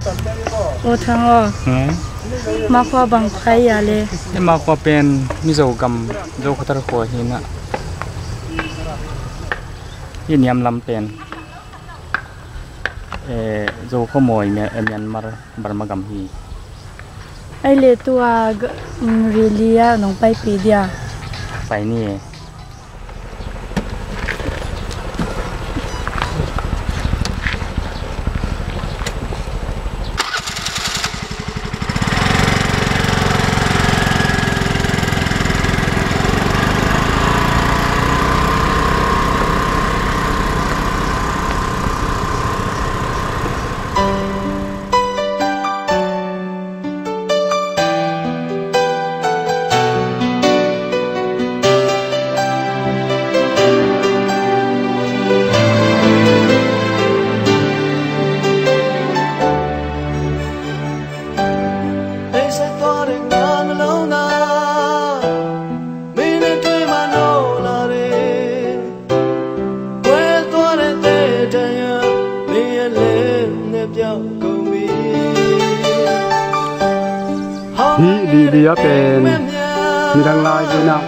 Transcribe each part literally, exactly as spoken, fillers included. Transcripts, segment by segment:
Aw Thang aw. Hmm? Ama khua bang khua hi a le? Ama khua pen Mizo gam Zo khuathar khua hi na. Hi niam lam pen, eh, Zo khua mawi Mya-, eh, Myanmar, Burma gam hi. Ai le tua g-, mm, rili a nong paipih dia. Pai ni. Hih lili a pen midang lai zinah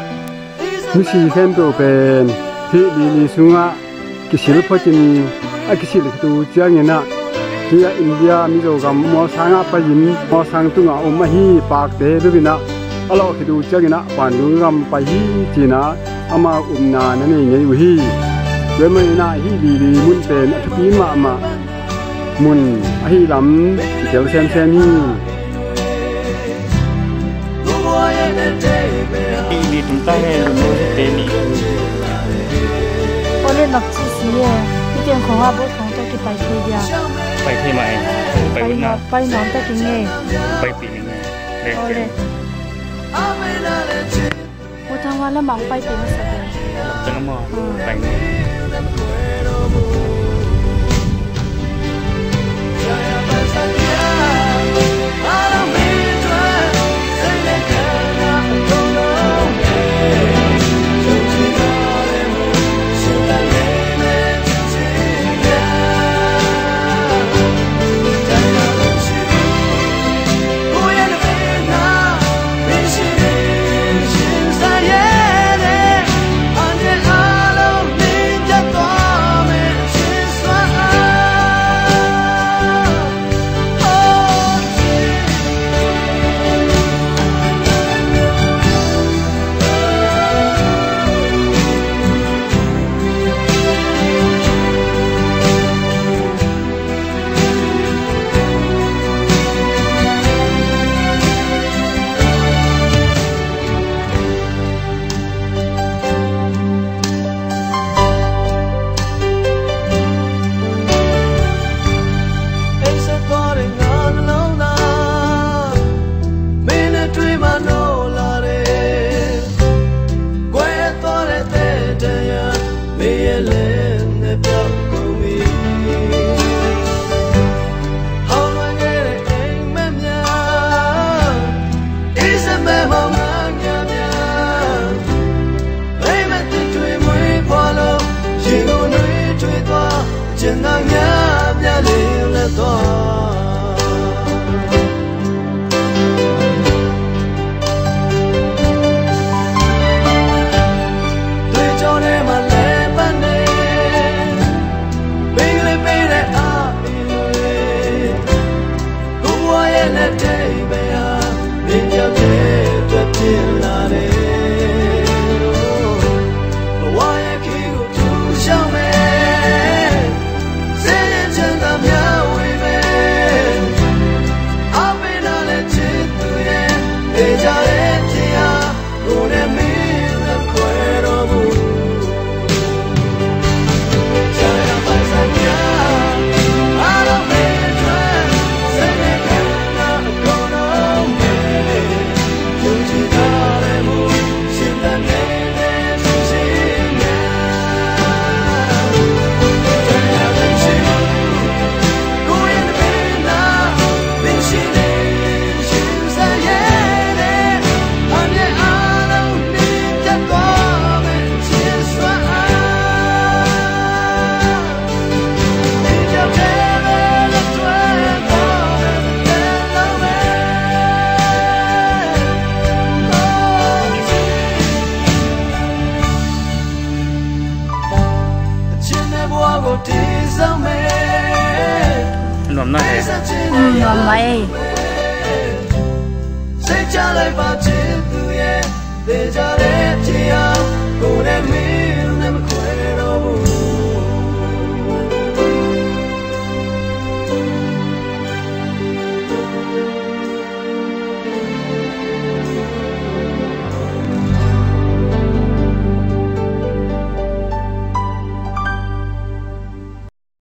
misi khempeuh pen hih lili sungah kisil photin a kisil khit uh cianginah hih a India Mizo gam Mualsang ah pai-in Mualsang tungah om ahi Pakte beuh inah a lawh khit uh cianginah Pandung gam pai hi cinah amau upna na nei ngei uh hi. Tua maninah hih lili mun pen a thupi mahmah mun ahi lam kitel semsem hi. Hih lili tung ta he lum lo hi te ni. Ole nak ci si e. Hih teng khong a bot khong tawh kipai thei dia. Pai thei mah e. Pai nuam ta ki nge. Pai pi ni nge. Ole. Aw Thang, hua lamah hong paipih masa ve. Lam teng a maw? Hmm. Pai ni. Nuam na le. Mm, nuam mai.